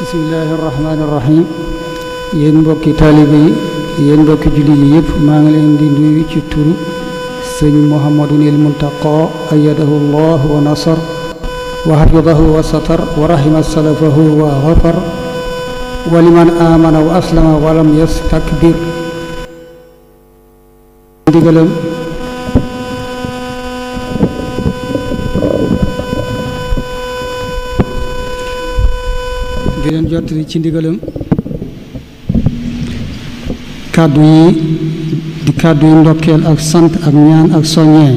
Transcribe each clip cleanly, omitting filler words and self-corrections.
bismillahi irrahmani irrahim yéen mbokki taalibe yi yéen mbokki julli yi yëpp maa ngi leen di nuyu ci turu sëñ Muhammadunil Muntaqa ayyadahu llah wa nasar wa hafidahu wa satar wa rahima salafahu wa ghafar wa liman amana wa aslama wa lam yastakbir ndigalam di leen jottali ci ndigalam kàddu yi di kàddu yi ndokkeel ak sant ak ñaan ak soññee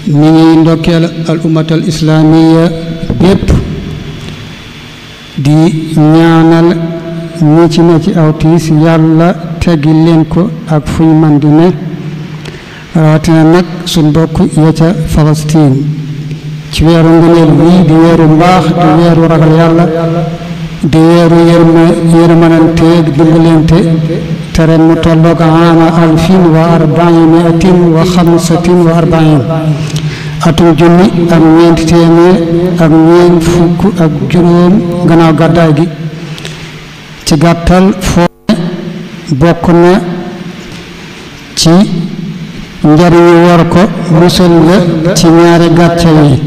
mi ngi ndokkeel al ummatal islaamiya bépp di ñaanal ñi ci ne ci aw tiis yàlla teggi leen ko ak fuñ man di ne rawatina nag suñ mbokk ya ca Palestine ci weeru ngëneel bii di weeru mbaax di weeru ragal yàlla di weeru yërmananteeg dimbalante te ren mu tolloog aama alfin wa arbaimiatin wa xamsatin wa arbain atum junni ak ñeenti téeméer ak ñeent fukk ak juróom gannaaw gàddaay gi ci gàttal foo bokk na ci njariñu war ko musal la ci ñaari gàcce yi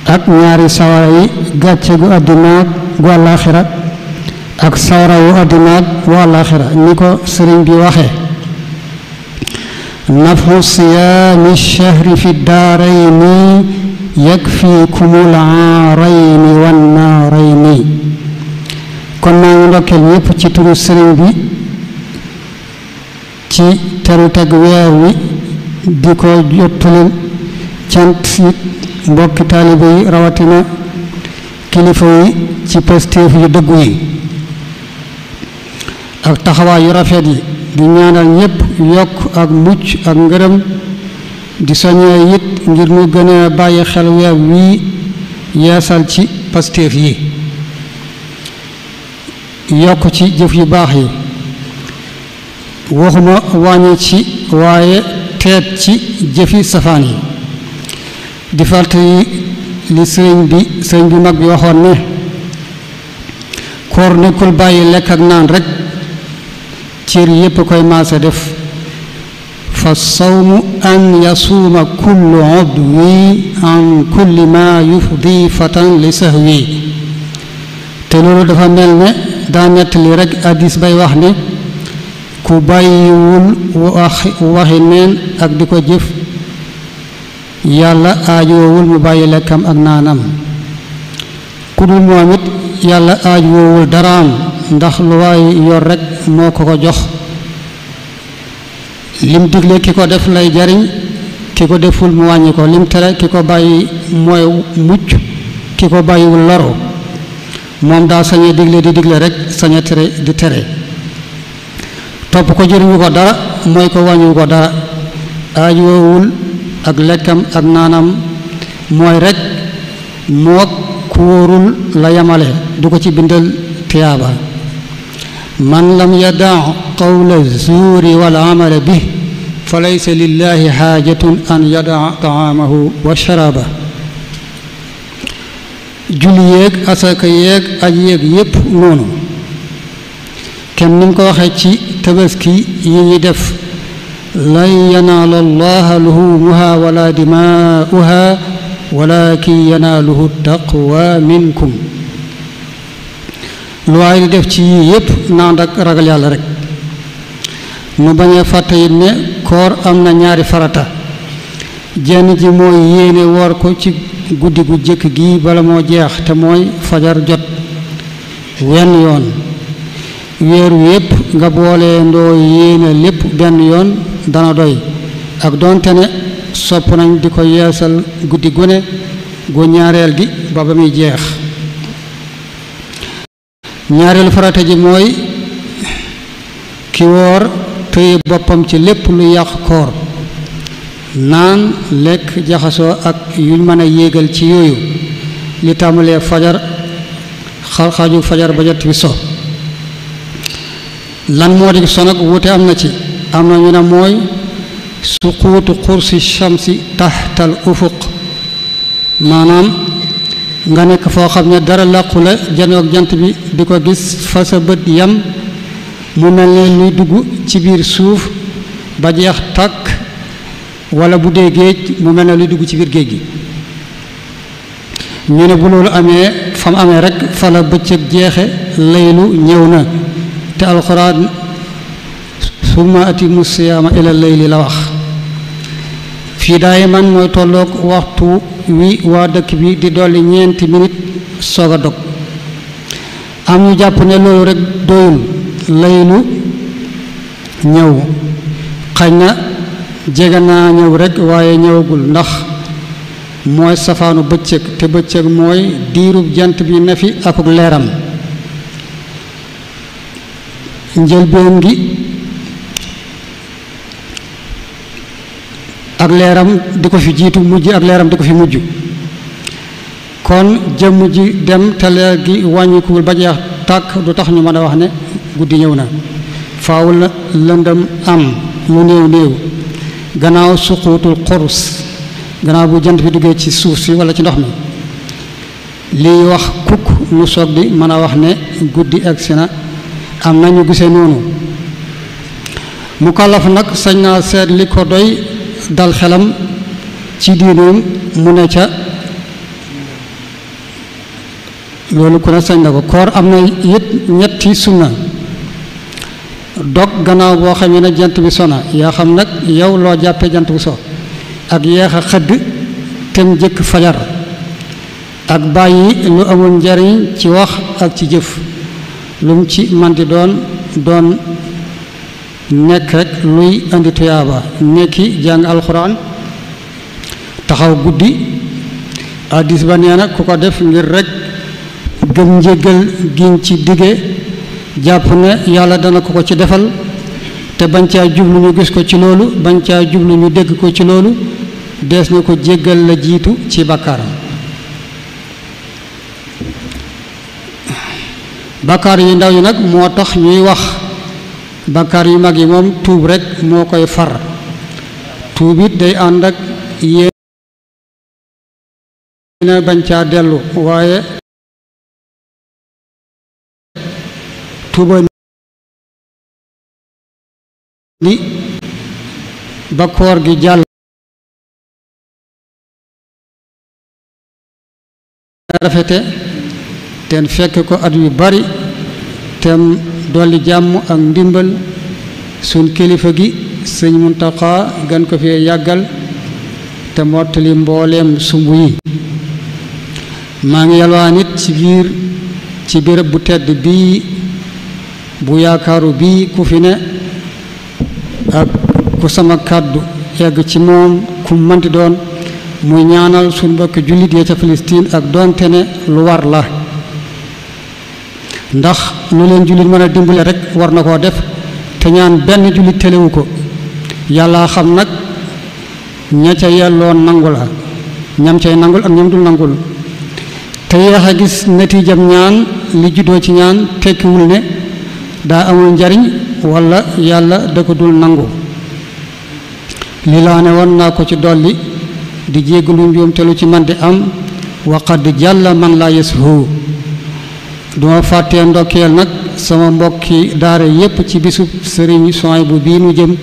ak ñaari sawara yi gàcce gu àddina gu àllaaxira ak sawara wu àddina gu àllaaxira ni ko sëriñ bi waxe nafu siyaami shahri fi daarayni yakfikumul aarayni wan naarayni kon maa ngi ndokkeel ñépp ci turu sëriñ bi ci teru teg weer wi di ko jottali cant mbokki taalibe yi rawatina kilifa yi ci pastéef yu dëggu yi ak taxawaay yu rafet yi di ñaanal ñépp yokk ak mucc ak ngërëm di soññee it ngir mu gën a bàyyi xel weer wii yeesal ci pastéef yi yokk ci jëf yu baax yi waxuma wàññi ci waaye teet ci jëfi safaan yi di fàttali li sëriñ bi mag bi waxoon ne koor nekkul bàyyi lekk ak naan rekk cër yépp koy maase def fa sawmu an yasuuma kullu udwi an kulli ma yufdi fatan li sahwi te loolu dafa mel ne daa nettali rekk hadiis bay wax ne ku bàyyiwul waxi neen ak di ko jëf yàlla aajoowul mu bàyyi lekkam ak naanam ku dul moom it yàlla aajoowul daraam ndax lu waay yor rekk moo ko ko jox lim digle ki ko def lay jariñ ki ko deful mu wàññi ko lim tere ki ko bàyyi mooy mucc ki ko bàyyiwul loru moom daa sañe digle di digle rekk sañe tere di tere topp ko jëriñu ko dara mooy ko wàññiwu ko dara aajoowul ak lekkam ak naanam mooy rekk mook ku wóorul la yamale du ko ci bindal tiyaaba man lam yadaa qawla zuuri wal amala bi fa laysa lillahi xaajatun an yadaa taamahu wa sharaaba julli yéeg asaka yéeg aj yéeg yépp noonu kenn ni mu ko waxee ci tabaski yi ñuy def lan yanaala allaha luhumuha wala dimaa'uha walakin yanaaluhu taqwa minkum lu waay di def ci yii yépp naan ak ragal yàlla rek mu bañee fàtte it ne koor am na ñaari farata jenn ji mooy yéene woor ko ci guddi gu jëkk gi bala moo jeex te mooy fajar jot wenn yoon weeru yépp nga boole ndoo yéene lépp benn yoon dana doy ak doonte ne sopp nañ di ko yeesal guddi gune gu ñaareel gi ba muy jeex ñaareelu farata ji mooy ki woor tëye boppam ci lépp lu yàq koor naan lekk jaxasoo ak yuñ mën a yéegal ci yooyu li tàmbalee fajar xarxaaju fajar ba jot bi so lan moo di sonag wuute am na ci am na ñu ne mooy suquutu xursi shamsi taxtal ufuq maanaam nga nekk foo xam ne dara làqu la janoog jant bi di ko gis fa sa bët yam mu mel ne luy dugg ci biir suuf ba jeex tàkk wala bu dee géej mu mel ne luy dugg ci biir géej gi ñu ne bu loolu amee fa mu amee rek fa la bëccëg jeexe laylu ñëw na te alxuraan summa atimu siyaama ila layli la wax fii daay man mooy tolloog waxtu wi waa dëkk bi di dolli 4 minutes soog a dog am ñu jàpp ne loolu rek doyul laylu ñëw xañ na jege naa ñëw rek waaye ñëwagul ndax mooy safaanu bëccëg te bëccëg mooy diirub jant bi ne fi akuk leeram njëlbéen gi ak leeram di ko fi jiitu mujj ak leeram di ko fi mujj kon jëmm ji dem te leer gi wàññikuwul ba jeex tàkk du tax ñu mën a wax ne guddi ñëw na faaw la lëndëm am yu néew néew gannaaw suquutul xurus gannaaw bu jant bi duggee ci suuf si walla ci ndox mi liy wax kukk nu soog di mën a wax ne guddi agsi na am na ñu gisee noonu mu kàllaf nag sañ naa seet li ko doy dal xelam ci diineem mu ne ca loolu ku ne sañ na ko koor am na it ñetti sunna dog gannaaw boo xamee ne jant bi sona yaa xam nag yow loo jàppee jant bu so ak yeex a xëdd tem jëkk fajar ak bàyyi lu amul njariñ ci wax ak ci jëf lu mu ci man di doon nekk rek luy indi tuyaaba nekki jàng alxuraan taxaw guddi hadiis ba nee na ku ko def ngir rek gëm njéggal giñ ci dige jàpp ne yàlla dana ko ci defal te bañ caa jublu ñu gis ko ci loolu bañ caa jublu ñu dégg ko ci loolu dees na ko jéggal la jiitu ci bakkaaram bakkaar yu ndaw yi nag moo tax ñuy wax bakkaar yu mag yi moom tuub rekk moo koy far tuub it day ànd ak yéen bañ caa dellu waaye tuuba ni ba koor gi jàll rafete ten fekk ko at yu bari tem dolli jàmm ak ndimbal suñ kilifa gi sëñ Muntaxa gën ko fee yàggal te mottali mbooleem sumb yi maa ngi yalwaan nit ci béréb bu tedd bii bu yaakaaru bii ku fi ne ak ku sama kàddu egg ci moom ku manti doon muy ñaanal suñ mbokki jullit ya ca Palestine ak doonte ne lu war la ndax lu leen jullit mën a dimbale rek war na koo def te ñaan benn jullit telewu ko yàlla xam nag ña ca yelloon nangu la ñam cay nangul ak ñam dul nangul te yéex a gis natiijam ñaan li juddoo ci ñaan tekkiwul ne daa amul njariñ walla yàlla da ko dul nangu li laa ne woon naa ko ci dolli di jéggalu njuum te lu ci man di am waqad jàlla man laa yashu duma fàttee ndokkeel nag sama mbokki daara yépp ci bisub sëriñ Suhaybu bii nu jëm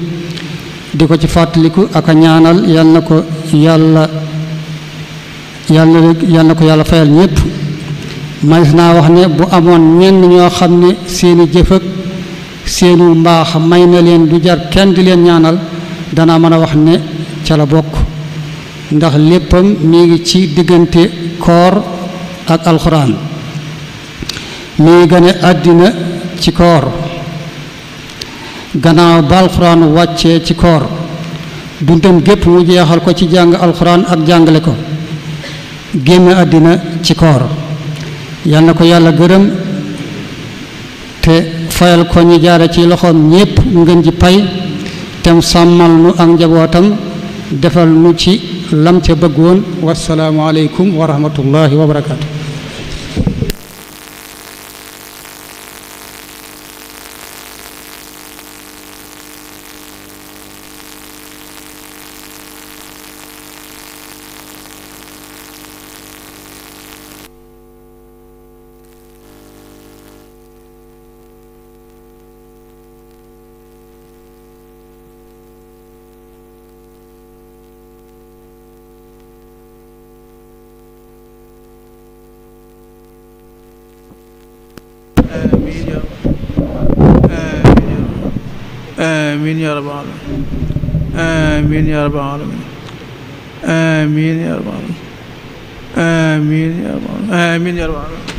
di ko ci fàttaliku ak a ñaanal yal na ko yàlla fayal ñépp manis naa wax ne bu amoon ñenn ñoo xam ne seeni jëf ak seenu mbaax may na leen du jar kenn di leen ñaanal danaa mën a wax ne ca la bokk ndax léppam mi ngi ci diggante koor ak alxuraan mi ngi gane àddina ci koor gannaaw ba alxuraan wàccee ci koor dundam gépp mu jeexal ko ci jàng alxuraan ak jàngale ko génn àddina ci koor yal na ko yàlla gërëm te fayal ko ñi jaare ci loxoom ñépp ngeen ji pay tem sàmmal nu ak njabootam defal nu ci lam ca bëggoon wasalaamu aleykum wa rahmatullahi wa barakaatu. آمين يا رب. آمين يا رب العالمين. آمين يا رب العالمين. آمين يا رب العالمين. آمين يا رب العالمين. آمين يا رب العالمين.